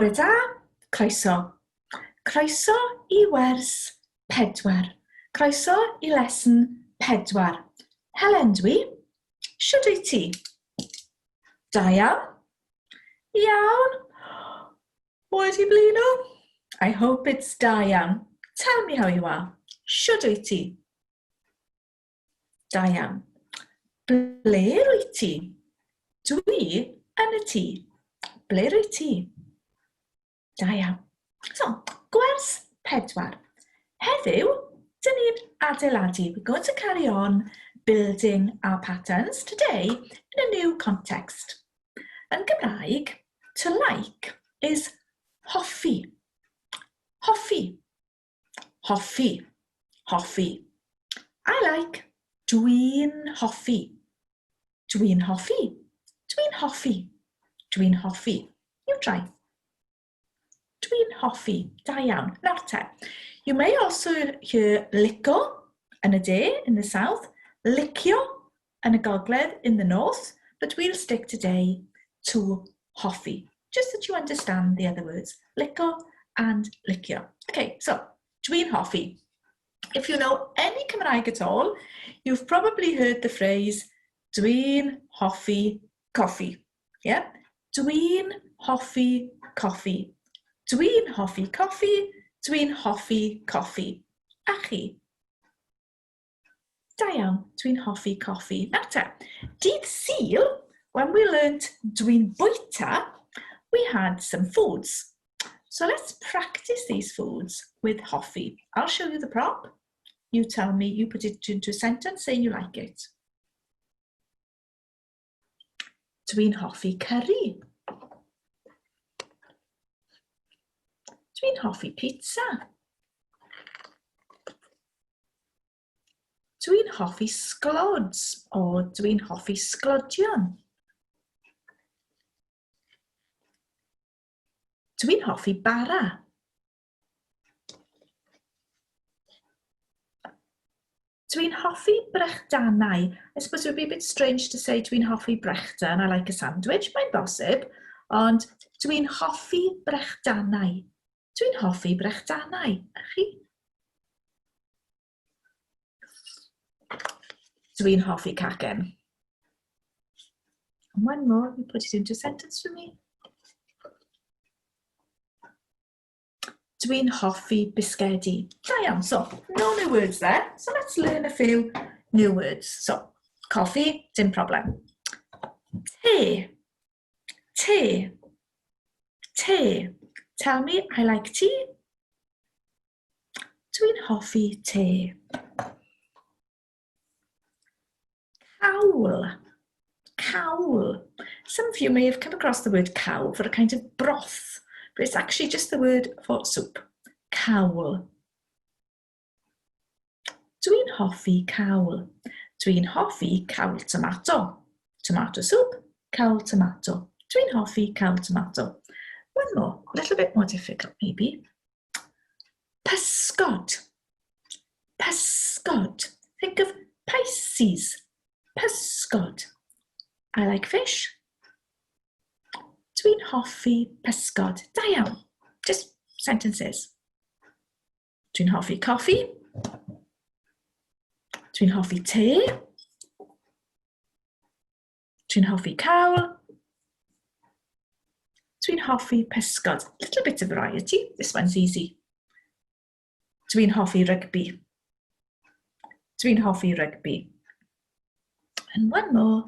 Bore da, croeso. Croeso i wers pedwar. Croeso i lesson pedwar. Helen dwi. Shwd wyt ti? Da iawn? Iawn? Wedi blino? I hope it's da iawn. Tell me how you are. Shwd wyt ti? Da iawn. Ble rwyt ti? Dwi yn y tŷ. Ble rwyt ti? Da iawn. So, gwers pedwar. Heddiw, dyn ni'n adeiladu. We're going to carry on building our patterns today in a new context. Yn Gymraeg, to like is hoffi. Hoffi. Hoffi. Hoffi. I like. Dwi'n hoffi. Dwi'n hoffi. Dwi'n hoffi. Dwi'n hoffi. You try. Dwi'n hoffi. Da iawn. Nawr te. You may also hear lico yn y de, in the south, licio yn y gogledd, in the north, but we'll stick today to hoffi. Just that you understand the other words, lico and licio. Okay, so, dwi'n hoffi. If you know any Cymraeg at all, you've probably heard the phrase dwi'n hoffi coffi. Yeah? Dwi'n hoffi coffi. Dwi'n hoffi coffi. Dwi'n hoffi coffi. A chi? Da iawn, dwi'n hoffi coffi. Nawr te, dydd Sul, when we learnt dwi'n bwyta, we had some foods. So let's practice these foods with hoffi. I'll show you the prop. You tell me, you put it into a sentence saying you like it. Dwi'n hoffi curry. Dwi'n hoffi pizza. Dwi'n hoffi sglods o dwi'n hoffi sglodion. Dwi'n hoffi bara. Dwi'n hoffi brechdanau. I suppose it would be a bit strange to say dwi'n hoffi brechdan, I like a sandwich, mae'n bosib, ond dwi'n hoffi brechdanau. Dwi'n hoffi brechdanau. A chi? Dwi'n hoffi cacen. And one more, you put it into a sentence for me. Dwi'n hoffi bisgedi. Da iawn. So, no new words there. So let's learn a few new words. So, coffi, dim problem. Te. Te. Te. Tell me I like tea. Dwi'n hoffi te. Cawl. Cawl. Some of you may have come across the word cawl for a kind of broth, but it's actually just the word for soup. Cawl. Dwi'n hoffi cawl. Dwi'n hoffi cawl tomato. Tomato soup, cawl tomato. Dwi'n hoffi cawl tomato. One more, a little bit more difficult maybe. Pysgod. Pysgod. Think of Pisces. Pysgod. I like fish. Dwi'n hoffi pysgod. Da iawn. Just sentences. Dwi'n hoffi coffi. Dwi'n hoffi te. Dwi'n hoffi cawl. Dwi'n hoffi pysgod. Little bit of variety. This one's easy. Dwi'n hoffi rygbi. Dwi'n hoffi rygbi. And one more.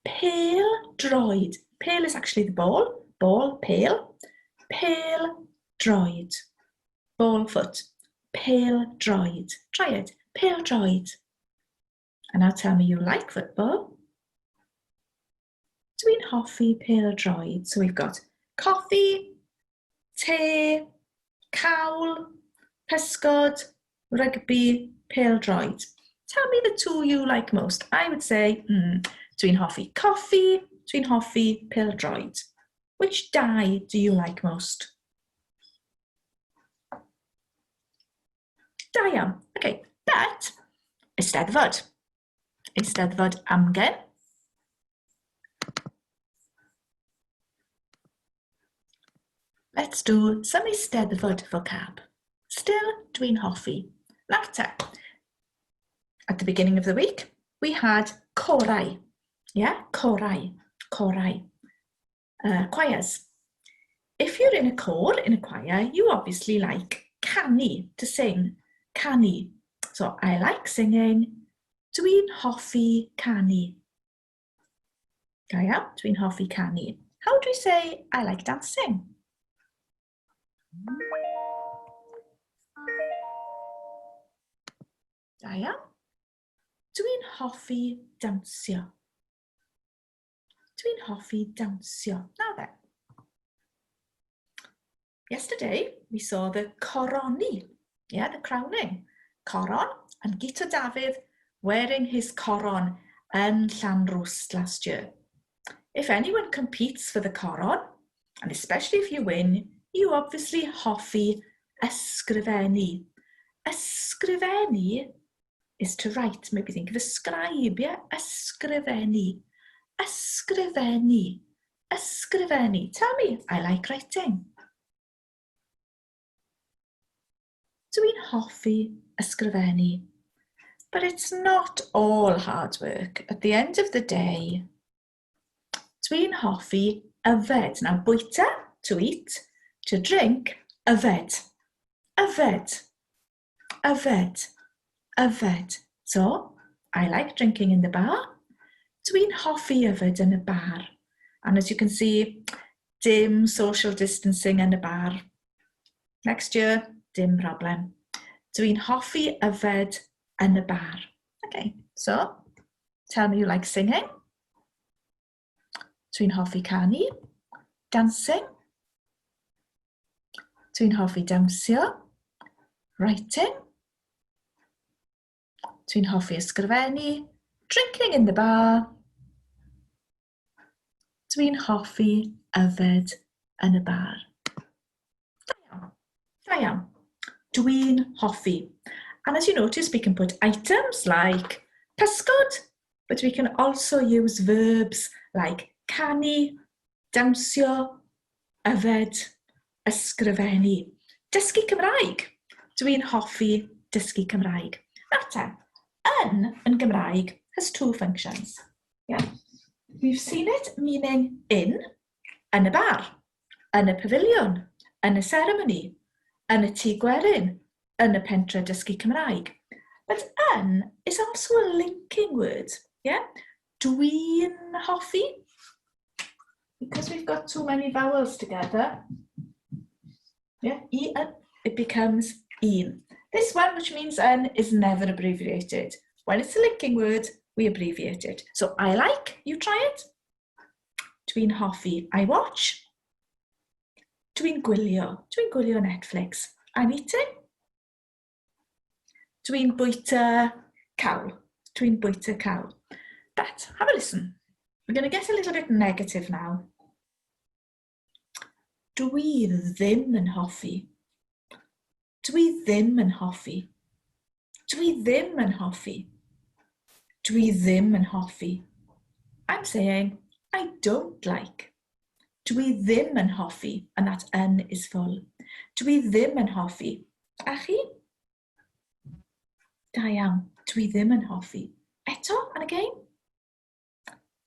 Pêl droed. Pêl is actually the ball. Ball, pêl. Pêl droed. Ball foot. Pêl droed. Try it. Pêl droed. And now tell me you like football. Dwi'n hoffi pêl droed. So we've got coffee, te, cawl, pysgod, rygbi, pêl droed. Tell me the two you like most. I would say, mm, dwi'n hoffi coffi, dwi'n hoffi pêl droed. Which dau do you like most? Da iawn. Okay, but Eisteddfod. Eisteddfod amgen. Let's do some Eisteddfod vocab. Still, dwi'n hoffi. Nawr te, at the beginning of the week, we had corau. Yeah, corau, corau. Uh, choirs. If you're in a côr, in a choir, you obviously like canu, to sing, canu. So, I like singing. Dwi'n hoffi canu. Da iawn, dwi'n hoffi canu. How do we say I like dancing? Da iawn. Dwi'n hoffi dawnsio. Dwi'n hoffi dawnsio. Now then. Yesterday, we saw the coroni. Yeah, the crowning. Coron and Guto Dafydd wearing his coron yn Llanrwst last year. If anyone competes for the coron, and especially if you win, you obviously hoffi ysgrifennu. Ysgrifennu is to write. Maybe think of a scribe, yeah? Ysgrifennu. Ysgrifennu. Ysgrifennu. Tell me, I like writing. Dwi'n hoffi ysgrifennu. But it's not all hard work. At the end of the day, dwi'n hoffi yfed. Now, bwyta, to eat, to drink, yfed. Yfed. Yfed. Yfed. So, I like drinking in the bar. Dwi'n hoffi yfed yn y bar. And as you can see, dim social distancing yn y bar. Next year, dim problem. Dwi'n hoffi yfed yn y bar. Okay, so, tell me you like singing. Dwi'n hoffi canu. Dancing. Dwi'n hoffi dawnsio. Writing. Dwi'n hoffi ysgrifennu. Drinking in the bar. Dwi'n hoffi yfed yn y bar. Da iawn. Da iawn. Dwi'n hoffi. And as you notice, we can put items like pysgod, but we can also use verbs like canu, dawnsio, yfed, ysgrifennu. Dysgu Cymraeg. Dwi'n hoffi dysgu Cymraeg. Nawr te, yn yn Gymraeg has two functions. Yeah. We've seen it meaning in, yn y bar, yn y pafiliwn, yn y seremoni, yn y tŷ gwerin, yn y pentre dysgu Cymraeg. But yn is also a linking word. Yeah? Dwi'n hoffi. Because we've got too many vowels together, yeah, e, yn, it becomes un. This one, which means yn, is never abbreviated. When it's a linking word, we abbreviate it. So I like, you try it. Dwi'n hoffi, I watch. Dwi'n gwylio, dwi'n gwylio Netflix. I'm eating. Dwi'n bwyta cawl. Dwi'n bwyta cawl. But have a listen. We're going to get a little bit negative now. Dwi ddim yn hoffi. Dwi ddim yn hoffi. Dwi ddim yn hoffi. Dwi ddim yn hoffi. I'm saying I don't like. Dwi ddim yn hoffi, and that yn is full. Dwi ddim yn hoffi. A chi? Da iawn. Dwi ddim yn hoffi. Eto, and again.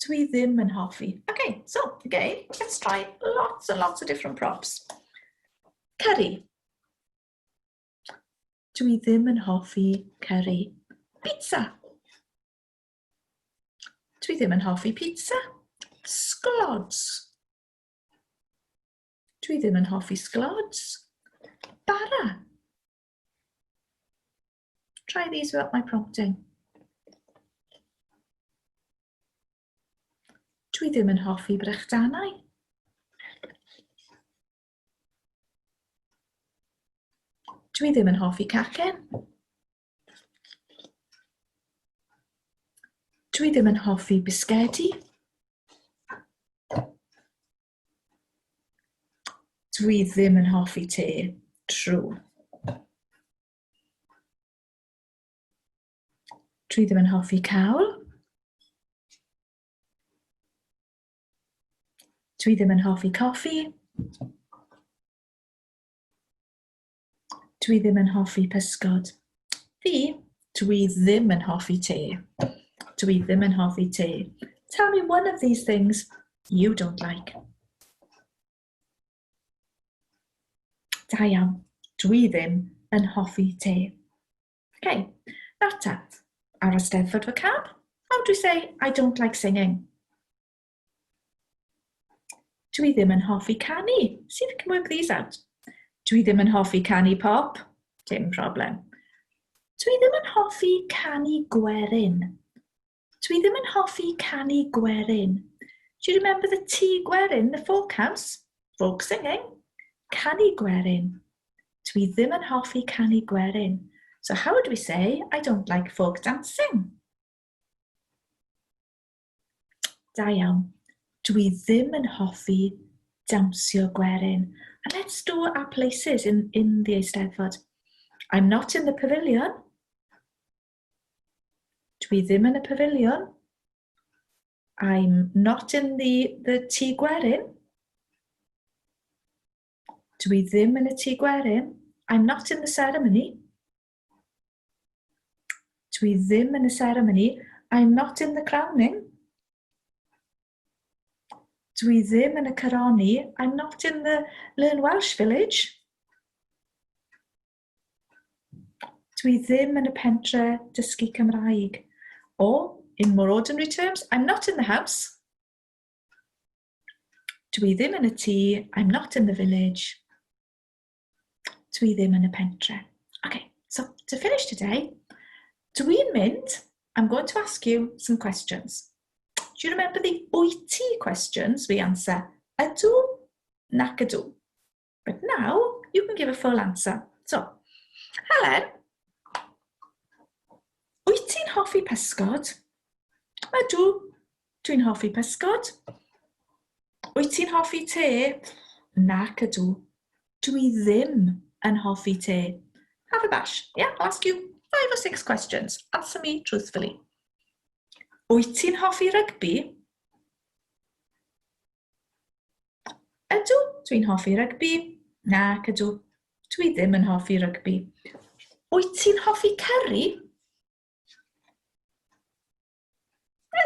Dwi ddim yn hoffi. Okay, so, again, let's try lots and lots of different props. Curry. Dwi ddim yn hoffi curry. Pizza. Dwi ddim yn hoffi pizza. Sglods. Dwi ddim yn hoffi sglods. Bara. Try these without my prompting. Dwi ddim yn hoffi brechdanau. Dwi ddim yn hoffi cacen. Dwi ddim yn hoffi bisgedi. Dwi ddim yn hoffi te. True. Dwi ddim yn hoffi cawl. Dwi ddim yn hoffi coffi. Dwi ddim yn hoffi pysgod. Fi, dwi ddim yn hoffi te. Dwi ddim yn hoffi te. Tell me one of these things you don't like. Da iawn. Dwi ddim yn hoffi te. Okay, nawr ta, ar y Steddfod vocab, how do we say I don't like singing? Dwi ddim yn hoffi canu. See if you can work these out. Dwi ddim yn hoffi canu pop. Dim problem. Dwi ddim yn hoffi canu gwerin. Dwi ddim yn hoffi canu gwerin. Do you remember the Tŷ Gwerin, the folk house? Folk singing. Canu gwerin. Dwi ddim yn hoffi canu gwerin. So how would we say, I don't like folk dancing? Da iawn. Dwi ddim yn hoffi dawnsio gwerin. And let's do our places in, in the Eisteddfod. I'm not in the pavilion. Dwi ddim yn y pafiliwn. I'm not in the, the tŷ gwerin. Dwi ddim yn y tŷ gwerin. I'm not in the ceremony. Dwi ddim yn y ceremony. I'm not in the crowning. Dwi ddim yn y coroni. I'm not in the Learn Welsh village. Dwi ddim yn y pentre dysgu Cymraeg. Or, in more ordinary terms, I'm not in the house. Dwi ddim yn y tŷ, I'm not in the village. Dwi ddim yn y pentre. Okay, so to finish today, dwi'n mynd, I'm going to ask you some questions. Do you remember the wyt ti questions? We answer ydw, nac ydw. But now, you can give a full answer. So, Helen, wyt ti'n hoffi pysgod? Ydw, dwi'n hoffi pysgod. Wyt ti'n hoffi te? Nac ydw. Dwi ddim yn hoffi te. Have a bash. Yeah, I'll ask you five or six questions. Answer me truthfully. Wyt ti'n hoffi rygbi? Ydw, dwi'n hoffi rygbi. Nac ydw, dwi ddim yn hoffi rygbi. Wyt ti'n hoffi curry?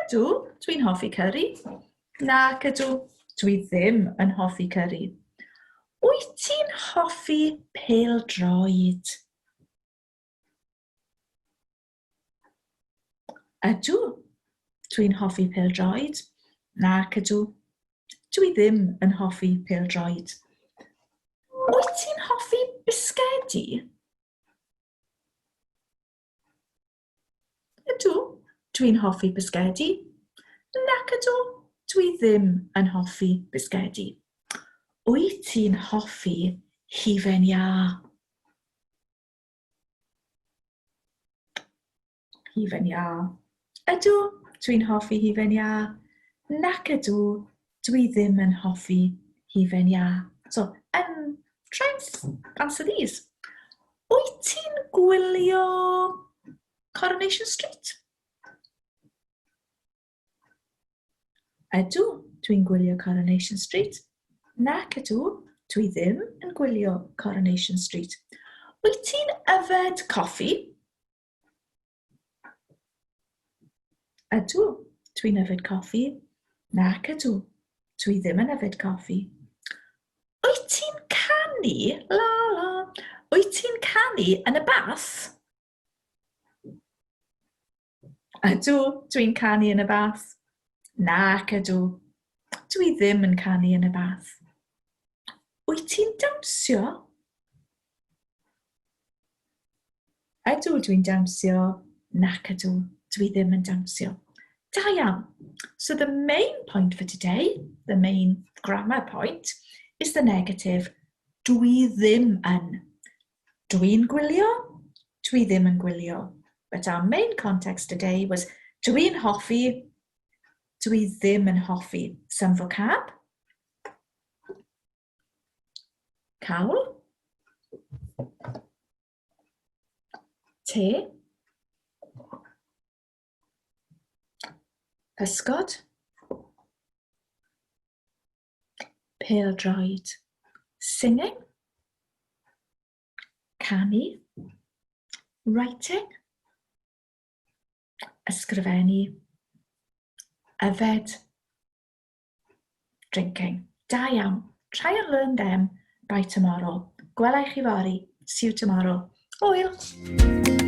Ydw, dwi'n hoffi curry. Nac ydw, dwi ddim yn hoffi curry. Wyt ti'n hoffi pêl-droed? Ydw, dwi'n hoffi pêl-droed. Nac ydw, dwi ddim yn hoffi pêl-droed. Wyt ti'n hoffi bisgedi? Ydw, dwi'n hoffi bisgedi. Nac ydw, dwi ddim yn hoffi bisgedi. Wyt ti'n hoffi hufen iâ? Hufen iâ. Ydw, dwi'n hoffi hufen iâ. Nac ydw, dwi ddim yn hoffi hufen iâ. So, um, try and answer these. Wyt ti'n gwylio Coronation Street? Ydw, dwi'n gwylio Coronation Street. Nac ydw, dwi ddim yn gwylio Coronation Street. Wyt ti'n yfed coffi? Ydw, dwi'n yfed coffi. Nac ydw, dwi ddim yn yfed coffi. Wyt ti'n canu? La la. Wyt ti'n canu yn y bath? Ydw, dwi'n canu yn y bath. Nac ydw. Dwi ddim yn canu yn y bath. Wyt ti'n dawnsio? Ydw, dwi'n dawnsio. Nac ydw, dwi ddim yn dawnsio. Da iawn. So the main point for today, the main grammar point, is the negative dwi ddim yn. Dwi'n gwylio? Dwi ddim yn gwylio. But our main context today was dwi'n hoffi, dwi ddim yn hoffi. Some vocab. Cawl. Te. Pysgod. Pêl-droed. Singing. Canu. Writing. Ysgrifennu. Yfed. Drinking. Da iawn. Try and learn them by tomorrow. Gwela i chi fory. See you tomorrow. Hwyl!